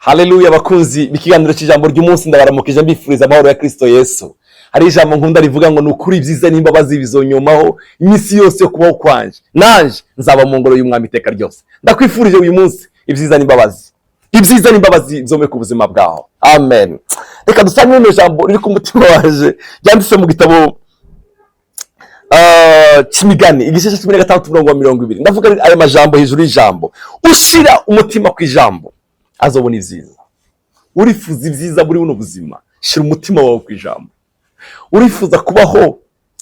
Haleluya, abakunzi b'ikiganiro cy'ijambo ry'umunsi, ndabaramukije, mbifuriza amahoro ya Kristo Yesu. Hari ijambo nkunda rivuga ngo: "Ni ukuri ibyiza n'imbabazi bizonyomaho iminsi yose yo kubaho kwanje, nanje nzaba mu ngoro y'Umwami iteka ryose." Ndakwifurije uyu munsi ibyiza n'imbabazi, ibyiza n'imbabazi zome ku buzima bwawe. Amen. Reka dusange rino jambo riri ku mutima waje, ryanditse mu gitabo cy'Imigani, igice cya 16, umurongo wa 20. Ndavuga aya majambo hejuru y'ijambo: "Ushira umutima ku ijambo azobona ibyiza." Urifuza ibyiza muri buno buzima? Shira umutima wawe ku ijambo. Urifuza kubaho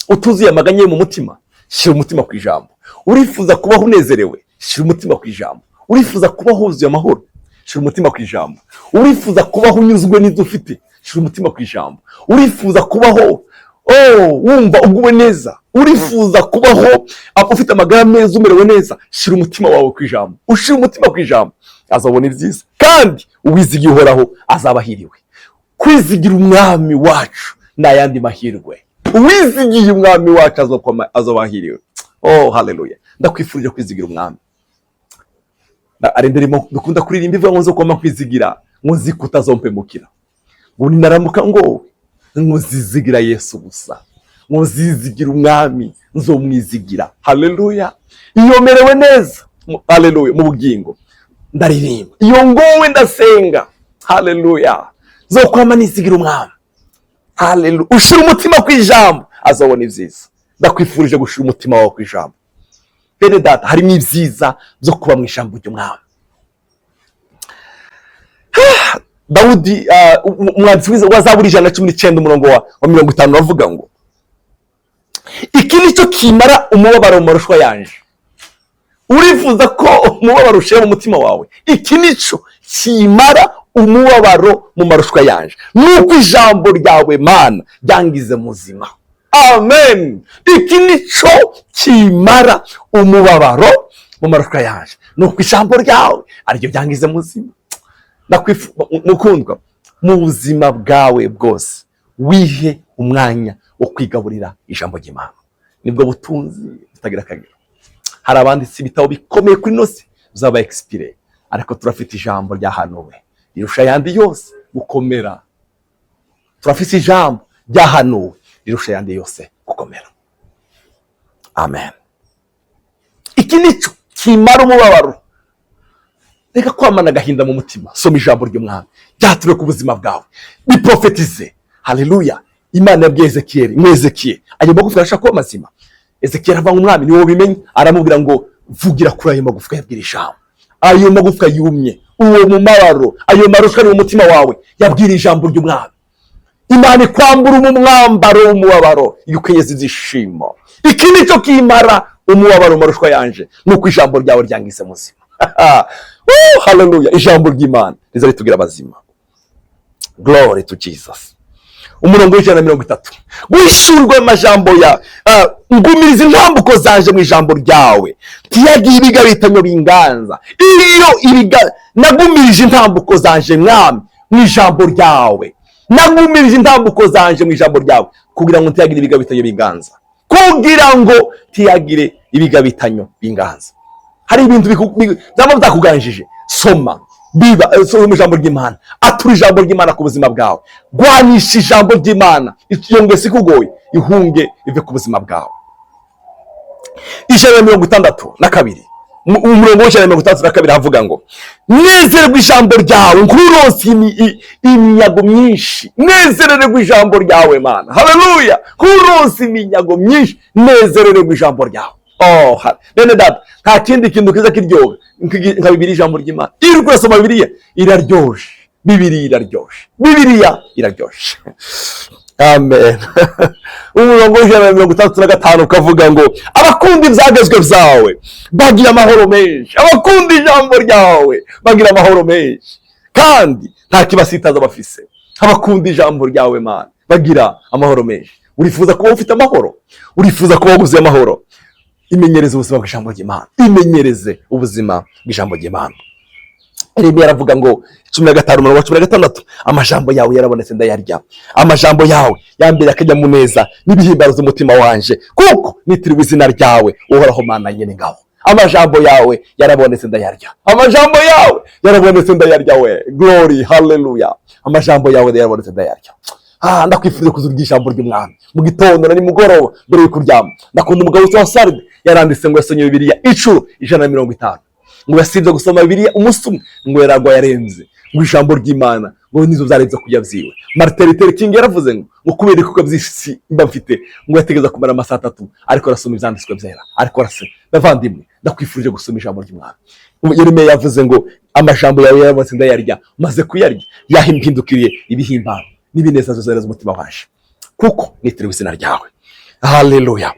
utuzuye amaganya yo mu mutima? Shira umutima ku ijambo. Urifuza kubaho unezerewe? Shira umutima ku ijambo. Urifuza kubaho wuzuye amahoro? Shira umutima ku ijambo. Urifuza kubaho unyuzwe n'ibyo ufite? Shira umutima ku ijambo. Urifuza kubaho, oh, wumva uguwe neza? Urifuza kubaho ufite amagara meza, umerewe neza? Shira umutima wawe ku ijambo. Ushira umutima ku ijambo azabona ibyiza, kandi uwizigiye Uhoraho azaba ahiriwe. Kwizigira Umwami wacu ni ayandi mahirwe. Uwizigiye Umwami wacu azaba ahiriwe. Oh, haleluya! Ndakwifurije kwizigira Umwami. Ari indirimbo dukunda kuririmba ivuga ngo: "Nzokwama kwizigira, ngo nzi ko utazompemukira, ngo ninaramuka ngo nzizigira Yesu gusa, ngo nzizigira Umwami, nzomwizigira." Haleluya! Iyo merewe neza, haleluya, mu bugingo ndaririmba, iyo ngowe ndasenga. Haleluya! Nzokwama nizigira Umwami. Haleluya! Ushira umutima ku ijambo azabona ibyiza. Ndakwifurije gushira umutima wawe ku ijambo. Bene data, harimo ibyiza byo kuba mu ijambo ry'Umwami. Dawudi, umwanditsi wa Zaburi 119, umurongo wa 50, uravuga ngo: "Iki ni cyo kimara umubabaro mu marushwa yanje." Urifuza ko umubabaro ushira mu mutima wawe? "Iki ni cyo kimara umubabaro mu marushwa yanje, nuko ijambo ryawe, Mana, ryangize muzima." Amen. "Iki ni cyo kimara umubabaro mu marushwa yanje, nuko ijambo ryawe ariryo ryangize muzima." Mukundwa, mu buzima bwawe bwose wihe umwanya wo kwigaburira ijambo ry'Imana, nibwo butunzi butagira akagero. Hari abanditse ibitabo bikomeye kuri ino si bizaba expiré, ariko turafite ijambo ryahanuwe rirusha ayandi yose gukomera. Turafite ijambo ryahanuwe rirusha ayandi yose gukomera. Amen. "Iki nicyo kimara umubabaro." Reka kwamana agahinda mu mutima. Soma ijambo ry'Umwami, ryature ku buzima bwawe, biprofetize. Haleluya! Imana yabwiye Ezekiyeli ngo: "Ezekiyeli, ayo magufwa arashaka kuba mazima?" Ezekiyeli avuga ngo: "Umwami, ni wowe ubimenye." Aramubwira ngo: "Vugira kuri ayo magufwa, yabwira ijambo ayo magufwa yumye, uwo mumabaro, ayo marushwa ari mu mutima wawe, yabwira ijambo ry'Umwami." Imana ikwambura umwambaro w'umubabaro, igukenyeza ibyishimo. "Iki nicyo kimara umubabaro mu marushwa yanje, nuko ijambo ryawe ryangize muzima." Oh, haleluya! Ijambo ry'Imana riza ritubwira abazima. Glory to Jesus. Umurongo wa 130: "Guhishurwa amajambo ya ngumiriza intambuko zanje mu ijambo ryawe, ntiyagiye ibigabitanyo binganza." Iyo ibiga, nagumirije intambuko zanje, Mwami, mu ijambo ryawe. Nagumirije intambuko zanje mu ijambo ryawe kugira ngo ntiyagire ibigabitanyo binganza, kugira ngo ntiyagire ibigabitanyo binganza. Hari ibintu byaba byakuganjije. Soma biba, soma ijambo ry'Imana, atura ijambo ry'Imana ku buzima bwawe, rwanisha ijambo ry'Imana, iyo ngeso ikugoye ihunge ive ku buzima bwawe. 162, umurongo wa 162 havuga ngo: "Nezererwa ijambo ryawe nk'uronse iminyago myinshi." Nezererwa ijambo ryawe, Mana. Haleluya! Nk'uronse iminyago myinshi, nezererwa ijambo ryawe. Oh, bene data, nta kindi kintu kiza kiryoha nka Bibiliya, ijambo ry'Imana. Iyo uri kurasoma Bibiliya, iraryoshe. Bibiliya iraryoshe, Bibiliya iraryoshe. Amen. Umurongo wa 165 ukavuga ngo: "Abakunda ibyagezwe byawe bagira amahoro menshi." Abakunda ijambo ryawe bagira amahoro menshi, kandi nta kibasitaza bafise. Abakunda ijambo ryawe, Mana, bagira amahoro menshi. Urifuza kuba ufite amahoro? Urifuza kuba wuzuye amahoro? Imenyereze ubuzima bw'ijambo ry'Imana, imenyereze ubuzima bw'ijambo ry'Imana. Yeremiya aravuga ngo, 15, umurongo wa 16: "Amajambo yawe yarabonetse, ndayarya. Amajambo yawe yambere akanyamuneza n'ibihimbaro z'umutima wanje, kuko nitiriwe izina ryawe, Uhoraho Mana nyene ngabo." Amajambo yawe yarabonetse, ndayarya. Amajambo yawe yarabonetse, ndayarya we. Glory, haleluya! Amajambo yawe yarabonetse, ndayarya. Ah, ndakwifuriza kuzurya ijambo ry'Umwami mu gitondo na nimugoroba mbere yo kuryama. Ndakunda umugabo witwa Sarde, yaranditse ngo yasomye Bibiliya inshuro 150, ngo yasibye gusoma Bibiliya umunsi umwe ngo yaragwa yarenze, ngo ijambo ry'Imana ngo nizo byari ibyo kurya byiwe. Martin Luther King yaravuze ngo kubera ibikorwa byinshi mba mfite, ngo yategeza kumara amasaha 3 ariko arasoma ibyanditswe byera, ariko arasoma. Bavandimwe, ndakwifurije gusoma ijambo ry'Umwami. Yeremiya yavuze ngo amajambo yawe yarabonetse, ndayarya. Maze kuyarya yahimpindukiriye ibihimbano n'ibinezeza umutima waje, kuko nitiriwe izina ryawe. Haleluya!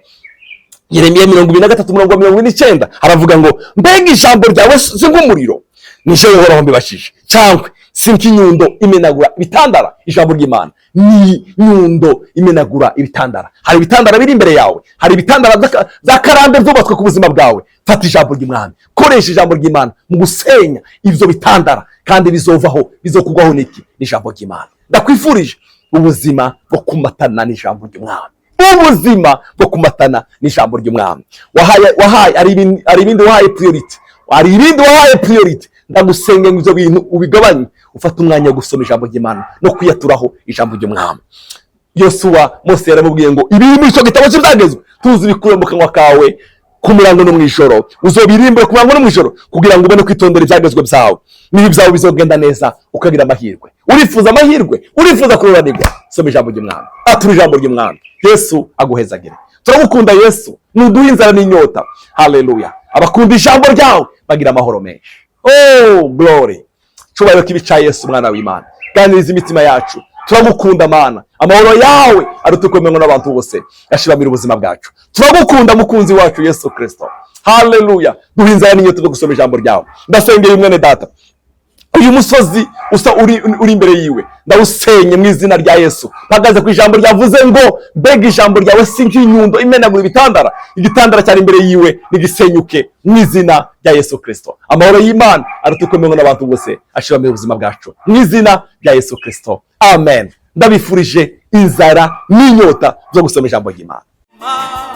Yeremiya 23, umurongo wa 49, haravuga ngo: "Mbega ijambo ryawe si nk'umuriro? Nije Uhoraho mbibashije, cyangwa si nk'inyundo imenagura ibitandara?" Ijambo ry'Imana ni inyundo imenagura ibitandara. Hari ibitandara biri imbere yawe, hari ibitandara bya karande byubatswe ku buzima bwawe. Fata ijambo ry'Umwami, koresha ijambo ry'Imana mu gusenya ibyo bitandara, kandi bizovaho. Bizokugwaho niki? Ni ijambo ry'Imana. Ndakwifurije ubuzima bwo kumatana n'ijambo ry'Umwami, ubuzima bwo kumatana n'ijambo ry'Umwami. Wahaye hari ibindi wahaye priority, hari ibindi wahaye priority. Ndagusenga ngo ibyo bintu ubigabanye, ufate umwanya wo gusoma ijambo ry'Imana no kwiyaturaho ijambo ry'Umwami. Yosuwa, Mose yaramubwiye ngo: "Ibiri muri icyo gitabo cy'ibyagezwe tuzi bikure mu kanwa kawe ku murango no mu ijoro, uzobirimbure ku murango no mu ijoro, kugira ngo ubone kwitondera ibyagezwe byawe, niba ibyawe bizogenda neza, ukagira amahirwe." Urifuza amahirwe? Urifuza kururanirwa? Soma ijambo ry'Umwami, atura ijambo ry'Umwami. Yesu aguhezagire. Turagukunda Yesu, nuduha inzara n'inyota. Haleluya! Abakunda ijambo ryawe bagira amahoro menshi. Oh glory! Cyubahiro kibe icya Yesu umwana w'Imana. Ganiriza imitima yacu. Turagukunda Mana. Amahoro yawe aruta uko n'abantu bose, yashibamira ubuzima bwacu. Turagukunda, mukunzi wacu Yesu Kirisito. Haleluya! Duha inzara n'inyota zo gusoma ijambo ryawe. Ndasengera mwene data, uyu musozi usa uri imbere yiwe, ndawusenye mu izina rya Yesu. Mpagaze ku ijambo ryavuze ngo: "Mbega ijambo ryawe si nk'inyundo imenagura ibitandara?" Igitandara cyari imbere yiwe nigisenyuke mu izina rya Yesu Kirisito. Amahoro y'Imana aruta uko n'abantu bose, ashibamira ubuzima bwacu mu izina rya Yesu Kirisito. Amen. Ndabifurije inzara n'inyota byo gusoma ijambo ry'Imana. Ma